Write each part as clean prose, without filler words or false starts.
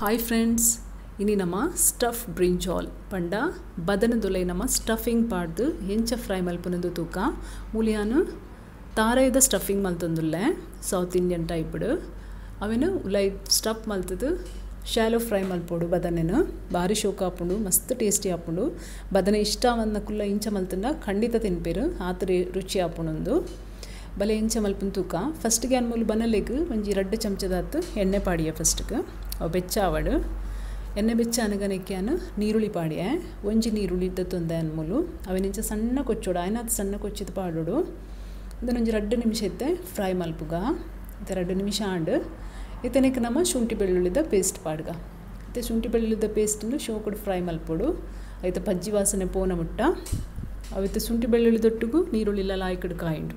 Hi friends, ಇನಿ ನಮ್ಮ stuff brinjal ಪಂಡ ಬದನದುಲೈ ನಮ್ಮ ಸ್ಟಫಿಂಗ್ ಪಾಡ್ದು ಎಂಚ ಫ್ರೈ ಮಲ್ಪುನಂದು ತೂಕ ಮೂಲಿಯಾನು ತಾರೈದ ಸ್ಟಫಿಂಗ್ ಮಲ್ತೊಂದುಲ್ಲೆ ಸೌತ್ ಇಂಡಿಯನ್ ಟೈಪ್ಡ್ ಅವೆನು ಉಲೈ ಸ್ಟಫ್ ಮಲ್ತದು ಶಾಲೋ ಫ್ರೈ ಮಲ್ಪೋಡು. ಬದನೆನು ಭಾರಿ ಶೋಕ ಆಪುಂಡು, ಮಸ್ತ್ ಟೇಸ್ಟಿ ಆಪುಂಡು. ಬದನೆ ಇಷ್ಟವನ್ನ ಕುಲ್ಲ ಇಂಚ ಮಲ್ತಂಡ ಖಂಡಿತ ತಿನ್ಪೇರು, ಆತ ರುಚಿ ಆಪುಂಡು. ಬಲೆ ಎಂಚ ಮಲ್ಪುನ ತೂಕ. ಫಸ್ಟ್ಗೆ ಅನ್ಮೂಲು ಬನಲೆಗ್ ಒಂಜಿ 2 ಚಮಚದಾತ್ ಎಣ್ಣೆ ಪಾಡಿಯ. ಫಸ್ಟ್ಗೆ ಅವು ಬೆಚ್ಚ ಆವಡು. ಎಣ್ಣೆ ಬೆಚ್ಚ ಅನಗನೆಕ್ಕೆನು ನೀರುಳ್ಳಿ ಪಾಡಿಯ. ಒಂಜಿ ನೀರುಳ್ಳಿ ತೊಂದೆ ಅನ್ಮೂಲು ಅವೆನಿಂಚ ಸಣ್ಣ ಕೊಚ್ಚೋಡು, ಆಯ್ನಾತ್ ಸಣ್ಣ ಕೊಚ್ಚಿದ ಪಾಡೋಡು. ಇದನ್ನೊಂಜಿ 2 ನಿಮಿಷ ಇತ್ತೆ ಫ್ರೈ ಮಲ್ಪುಗ. ಇತ್ತೆ 2 ನಿಮಿಷ ಆಂಡು. ಇತ್ತನೆಕ್ ನಮ್ಮ ಶುಂಠಿ ಬೆಳ್ಳುಳ್ಳಿದ ಪೇಸ್ಟ್ ಪಾಡ್ಗ. ಇತ್ತೆ ಶುಂಠಿ ಬೆಳ್ಳುಳ್ಳಿದ ಪೇಸ್ಟನ್ನು ಶೋಕುಡು ಫ್ರೈ ಮಲ್ಪೋಡು. ಐತೆ ಪಜ್ಜಿ ವಾಸನೆ ಪೋನ ಮುಟ್ಟ ಅವಿತ್ತೆ ಶುಂಠಿ ಬೆಳ್ಳುಳ್ಳಿ ದೊಟ್ಟುಗು ನೀರುಳ್ಳಿಲ್ಲ ಲಾಯ್ಕಡು ಕಾಯಿಂಡು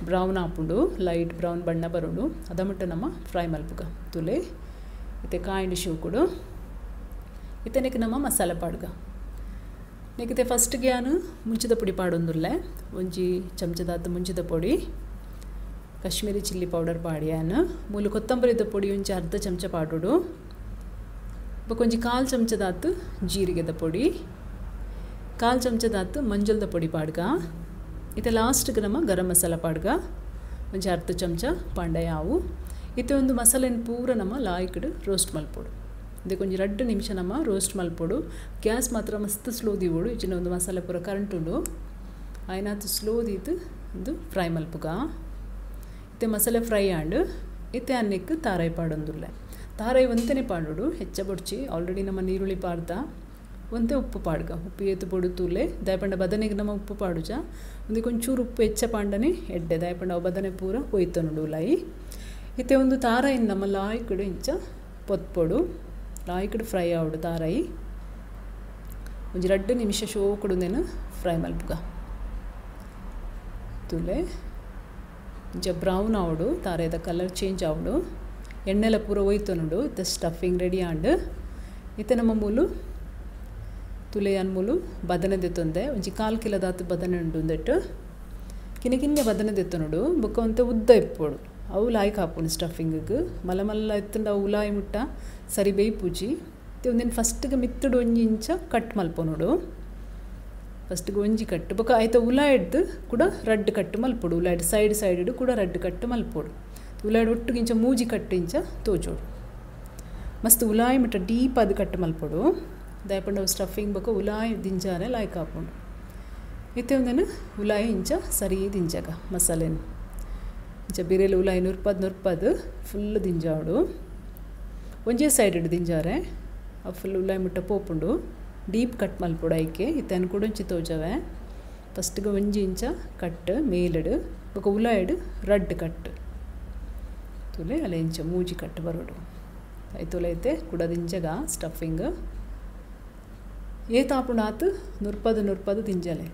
ಬ್ರೌನ್ ಆಪುಂಡು, ಲೈಟ್ ಬ್ರೌನ್ ಬಣ್ಣ ಬರೋಡು. ಅದ ಮುಟ್ಟ ನಮ್ಮ ಫ್ರೈ ಮಲ್ಪುಗ ತುಲೆ. ಇತ್ತೆ ಕಾಯಿಂಡು ಶೋಕುಡು. ಇತ್ತನೆಕ್ ನಮ್ಮ ಮಸಾಲೆ ಪಾಡ್ಗ. ನೆಕ್ಕಿತೆ ಫಸ್ಟ್ಗೆ ನಾನು ಮುಂಚಿದ ಪುಡಿ ಪಾಡೊಂದುಲ್ಲೆ. ಒಂಜಿ ಚಮಚದಾತ್ ಮುಂಚಿದ ಪೊಡಿ, ಕಾಶ್ಮೀರಿ ಚಿಲ್ಲಿ ಪೌಡರ್ ಪಾಡಿಯಾನು, ಮೂಲು ಕೊತ್ತಂಬರಿದ ಪೊಡಿ ಒಂಜಿ ಅರ್ಧ ಚಮಚ ಪಾಡೋಡು, ಬೊಕ ಒಂಜಿ 1/4 ಚಮಚದಾತ್ ಜೀರಿಗೆದ ಪೊಡಿ, 1/4 ಚಮಚದಾತ್ ಮಂಜಲ್ದ ಪೊಡಿ ಪಾಡ್ಗ. ಇತ್ತೆ ಲಾಸ್ಟ್ಗೆ ನಮ್ಮ ಗರಂ ಮಸಾಲ ಪಾಡ್ಗ ಒಂಜಿ ಅರ್ಧ ಚಮಚ ಪಾಂಡಯಾವು. ಇತ್ತೆ ಒಂದು ಮಸಾಲೆನ ಪೂರ ನಮ್ಮ ಲಾಯ್ಕಡು ರೋಸ್ಟ್ ಮಲ್ಪೋಡು. ಇದಕ್ಕೆ ಒಂಜಿ 2 ನಿಮಿಷ ನಮ್ಮ ರೋಸ್ಟ್ ಮಲ್ಪೋಡು. ಗ್ಯಾಸ್ ಮಾತ್ರ ಮಸ್ತ್ ಸ್ಲೋ ದೀವೋಡು. ಇಚ್ಚಿನ ಒಂದು ಮಸಾಲೆ ಪೂರ ಕರೆಂಟ್ ಉಂಡು, ಆಯ್ನಾತ್ ಸ್ಲೋ ದೀತು ಒಂದು ಫ್ರೈ ಮಲ್ಪುಗ. ಇತ್ತೆ ಮಸಾಲೆ ಫ್ರೈ ಆಂಡು. ಇತ್ತೆ ಅನ್ನಕ್ಕೆ ತಾರಾಯಿ ಪಾಡೊಂದುಲ್ಲೆ. ತಾರಾಯಿ ಒಂತೆನೆ ಪಾಡೋಡು, ಹೆಚ್ಚ ಬೊಡ್ಚಿ. ಆಲ್ರೆಡಿ ನಮ್ಮ ನೀರುಳ್ಳಿ ಪಾಡ್ದ. ಒಂತೆ ಉಪ್ಪು ಪಾಡ್ಗ. ಉಪ್ಪು ಏತು ಪೊಡು ತೂಲೆ. ದಾಯಪಂಡ ಬದನೆಗೆ ನಮ್ಮ ಉಪ್ಪು ಪಾಡುಜ. ಒಂದಕ್ಕೆ ಒಂಚೂರು ಉಪ್ಪು ಹೆಚ್ಚ ಪಾಂಡನೆ ಎಡ್ಡೆ. ದಾಯಪಂಡ ಅವು ಬದನೆ ಪೂರ ಕೊಯ್ತನುಡು ಉಲಾಯಿ. ಇತ್ತೆ ಒಂದು ತಾರಾಯಿನ ನಮ್ಮ ಲಾಯ್ಕಡು ಇಂಚ ಪೊತ್ಪೊಡು. ಲಾಯ್ಕಡು ಫ್ರೈ ಆವಡು ತಾರಾಯಿ. ಒಂಜಿ 2 ನಿಮಿಷ ಶೋಕುಡು ನೇನು ಫ್ರೈ ಮಲ್ಪುಗ ತೂಲೆ. ಇಂಚ ಬ್ರೌನ್ ಆವಡು, ತಾರಾಯಿದ ಕಲರ್ ಚೇಂಜ್ ಆವಡು, ಎಣ್ಣೆಲ ಪೂರ ಒಯ್ತನುಡು. ಇತ್ತೆ ಸ್ಟಫಿಂಗ್ ರೆಡಿ ಆಂಡು. ಇತ್ತೆ ನಮ್ಮ ಮೂಲು ತುಲೆ ಅನ್ಮೂಲು ಬದನೆ ದೆತ್ತೊಂದೆ. ಒಂಜಿ 1/4 ಕಿಲೋದಾತು ಬದನೆ ಉಂಡು. ಒಂದೆಟ್ಟು ಕಿನ್ನೆ ಕಿನ್ನೆ ಬದನೆ ದೆತ್ತೊನುಡು. ಬೊಕ್ಕ ಒಂತೆ ಉದ್ದ ಇಪ್ಪೋಡು. ಅವು ಲಾಯ್ಕ್ ಹಾಪುಂಡು ಸ್ಟಫಿಂಗಿಗೆ. ಮಲ್ಲ ಮಲ್ಲ ಎತ್ತುಂಡ ಅವು ಉಲಾಯಿ ಮುಟ್ಟ ಸರಿ ಬೇಯ್ಪೂಜಿ. ಇತ್ತೆ ಒಂದಿನ ಫಸ್ಟ್ಗೆ ಮಿತ್ತುಡು ಒಂಜಿ ಇಂಚ ಕಟ್ ಮಲ್ಪೊನುಡು. ಫಸ್ಟ್ಗೆ ಒಂಜಿ ಕಟ್ಟು ಬೊಕ್ಕ ಆಯ್ತ ಉಲಾಯಿಡ್ದು ಕೂಡ 2 ಕಟ್ಟು ಮಲ್ಪೊಡು. ಉಲಾಯ್ಡ್ ಸೈಡ್ ಸೈಡ್ ಕೂಡ 2 ಕಟ್ಟು ಮಲ್ಪೊಡು. ಉಲಾಯ್ಡ್ ಒಟ್ಟುಗೆ ಇಂಚ ಮೂಜಿ ಕಟ್ಟು ಇಂಚ ತೋಜೋಡು. ಮಸ್ತ್ ಉಲಾಯಿ ಮುಟ್ಟ ಡೀಪ್ ಅದು ಕಟ್ಟು ಮಲ್ಪೊಡು. ದಯಪಂಡ ಸ್ಟಫಿಂಗ್ ಬೊಕ್ಕ ಉಲಾಯಿ ದಿಂಜಾನೆ ಲಾಯ್ಕ್ ಹಾಪುಂಡು. ಇತ್ತೆ ಒಂದೇನು ಉಲಾಯಿ ಇಂಚ ಸರಿ ದಿಂಜಾಗ ಮಸಾಲೆನು ಇಂಚ ಬಿರೇಲು ಉಲಾಯಿ ನುರ್ಪದು ನುರ್ಪದು ಫುಲ್ ದಿಂಜಾವಡು. ಒಂಜೇ ಸೈಡ್ ದಿಂಜಾರೆ ಆ ಫುಲ್ ಉಲಾಯಿ ಮುಟ್ಟ ಪೋಪುಂಡು. ಡೀಪ್ ಕಟ್ ಮಲ್ಪೊಡು ಐಕೆ. ಇತ್ತೆ ಕುಡೊಂಚಿ ತೋಜವೆ. ಫಸ್ಟ್ಗೆ ಒಂಜಿ ಇಂಚ ಕಟ್ ಮೇಲಡು ಬೊಕ್ಕ ಉಲಾಯಿಡು 2 ಕಟ್ ತುಲೆ ಅಲ್ಲ ಇಂಚ ಮೂಜಿ ಕಟ್ ಬರೋಡು. ಐತುಲೆ ಐತೆ ಕುಡ ದಿಂಜಗ ಸ್ಟಫಿಂಗ್ ಏತಾಪುಂಡು ಆತು ನುರ್ಪದು ನುರ್ಪದು ದಿಂಜಲೆ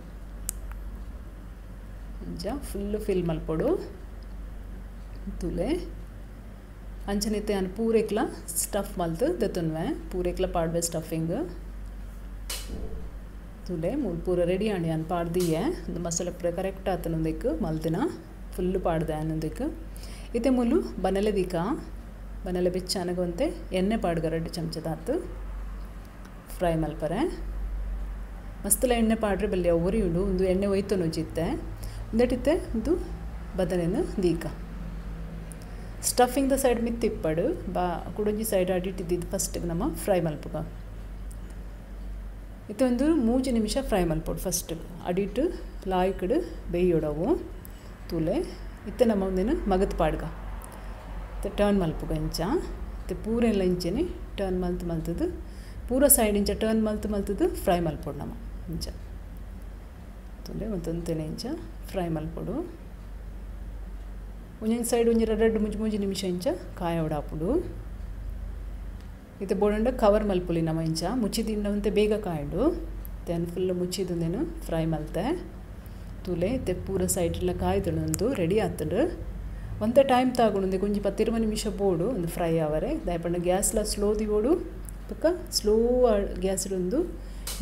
ಇಂಚ ಫುಲ್ ಫಿಲ್ ಮಲ್ಪೊಡು ತುಲೆ. ಅಂಚನೆತ್ತೆ ಅನ್ ಪೂರೆಕ್ಲ ಸ್ಟಫ್ ಮಲ್ತು ದೆತ್ತೊನ್ವೆ. ಪೂರೆಕ್ಲ ಪಾಡ್ವೆ ಸ್ಟಫಿಂಗ್ ತುಲೆ. ಮೂಲು ಪೂರ ರೆಡಿ ಆಂಡಿ ಅನ್ ಪಾಡ್ದಿಯೆ. ಒಂದು ಮಸಾಲೆ ಪೂರ ಕರೆಕ್ಟ್ ಆತನೊಂದಕ್ಕೆ ಮಲ್ತಿನ ಫುಲ್ ಪಾಡ್ದೆ ಅನ್ನೊಂದಕ್ಕೆ. ಇತ್ತೆ ಮೂಲು ಬನಲೆ ದೀಕ. ಬನಲೆ ಬೆಚ್ಚ ಅನಗೊಂತೆ ಎಣ್ಣೆ ಪಾಡ್ಗ 2 ಚಮಚದಾತು ಫ್ರೈ ಮಲ್ಪರೆ. ಮಸ್ತಲ ಎಣ್ಣೆ ಪಾಡ್ರೆ ಬಲ್ಲಿ ಉರಿಯುಂಡು. ಒಂದು ಎಣ್ಣೆ ಒಯ್ತೊನುಜಿತ್ತೆ ಒಂದೆಟ್ಟಿತ್ತೆ ಒಂದು ಬದನೆನು ದೀಕ. ಸ್ಟಫಿಂಗ್ the side ಮಿತ್ತಿಪ್ಪಡು ಬಾ ಕುಡೊಂಜಿ ಸೈಡ್ ಅಡಿಟ್ಟಿದ್ದು ಫಸ್ಟ್ಗೆ ನಮ್ಮ ಫ್ರೈ ಮಲ್ಪುಗ. ಇತ್ತೆ ಒಂದು 3 ನಿಮಿಷ ಫ್ರೈ ಮಲ್ಪೊಡು ಫಸ್ಟ್. ಅಡಿಟ್ಟು ಲಾಯ್ಕಡು ಬೇಯೋಡವು ತೂಲೆ. ಇತ್ತೆ ನಮ್ಮ ಒಂದೇನು ಮಗತ್ ಪಾಡ್ಗ. ಇತ್ತೆ ಟರ್ನ್ ಮಲ್ಪುಗ ಇಂಚ. ಇತ್ತೆ ಪೂರೆಲ್ಲ ಇಂಚೆನೆ ಟರ್ನ್ ಮಲ್ತು ಮಲ್ತದು ಪೂರ ಸೈಡ್ ಇಂಚ ಟರ್ನ್ ಮಲ್ತು ಮಲ್ತದು ಫ್ರೈ ಮಲ್ಪೊಡು ನಮ್ಮ ಇಂಚ ತುಲೆ. ಒಂತೊಂತೆನೆ ಇಂಚ ಫ್ರೈ ಮಲ್ಪೊಡು. ಒಂಜೊಂಜಿ ಸೈಡ್ ಒಂಜಿ 2 3 ನಿಮಿಷ ಇಂಚ ಕಾಯೋಡಾಪುಡು. ಇತ್ತೆ ಬೋಡಂಡ ಕವರ್ ಮಲ್ಪೊಲಿ ನಮ್ಮ ಇಂಚ. ಮುಚ್ಚಿದಿಂಡವಂತೆ ಬೇಗ ಕಾಯುಂಡು. Then full ಮುಚ್ಚಿದಂದೇನು ಫ್ರೈ ಮಲ್ತೆ ತುಲೆ. ಇತ್ತೆ ಪೂರ ಸೈಡೆಲ್ಲ ಕಾಯ್ದೊಂದು ರೆಡಿ ಆತುಂಡು. ಒಂತೆ ಟೈಮ್ ತಾಗೊಂಡು ಒಂಜಿ 10-20 ನಿಮಿಷ ಬೋಡು ಒಂದು ಫ್ರೈ ಆವರೆ. ದಯಪಂಡ ಗ್ಯಾಸ್ಲ ಸ್ಲೋ ದಿವೋಡು. ಪಕ್ಕ ಸ್ಲೋ ಗ್ಯಾಸ್ ಒಂದು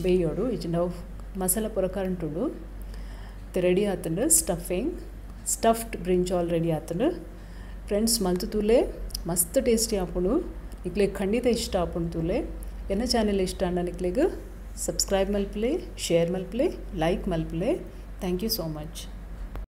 ಬೇಯೋಡು. ಇಚ್ಚಿಂಡ ಮಸಾಲ ಪೂರ ಕರೆಂಟುಂಡು. ಇತ್ತೆ ರೆಡಿ ಆತುಂಡು ಸ್ಟಫಿಂಗ್. ಸ್ಟಫ್ಡ್ ಬ್ರಿಂಜಾಲ್ ರೆಡಿ ಆತುಂಡು. ಫ್ರೆಂಡ್ಸ್ ಮಲ್ತು ತೂಲೆ ಮಸ್ತ್ ಟೇಸ್ಟಿ ಆಪುಂಡು. ನಿಕ್ಲೆಗ್ ಖಂಡಿತ ಇಷ್ಟ ಆಪುಂಡು ತೂಲೆ. ಎನ್ನ ಚಾನೆಲ್ ಇಷ್ಟ ಆಂಡ ನಿಕ್ಲೆಗ್ ಸಬ್ಸ್ಕ್ರೈಬ್ ಮಲ್ಪುಲೆ, ಶೇರ್ ಮಲ್ಪುಲೆ, ಲೈಕ್ ಮಲ್ಪುಲೆ. Thank you so much.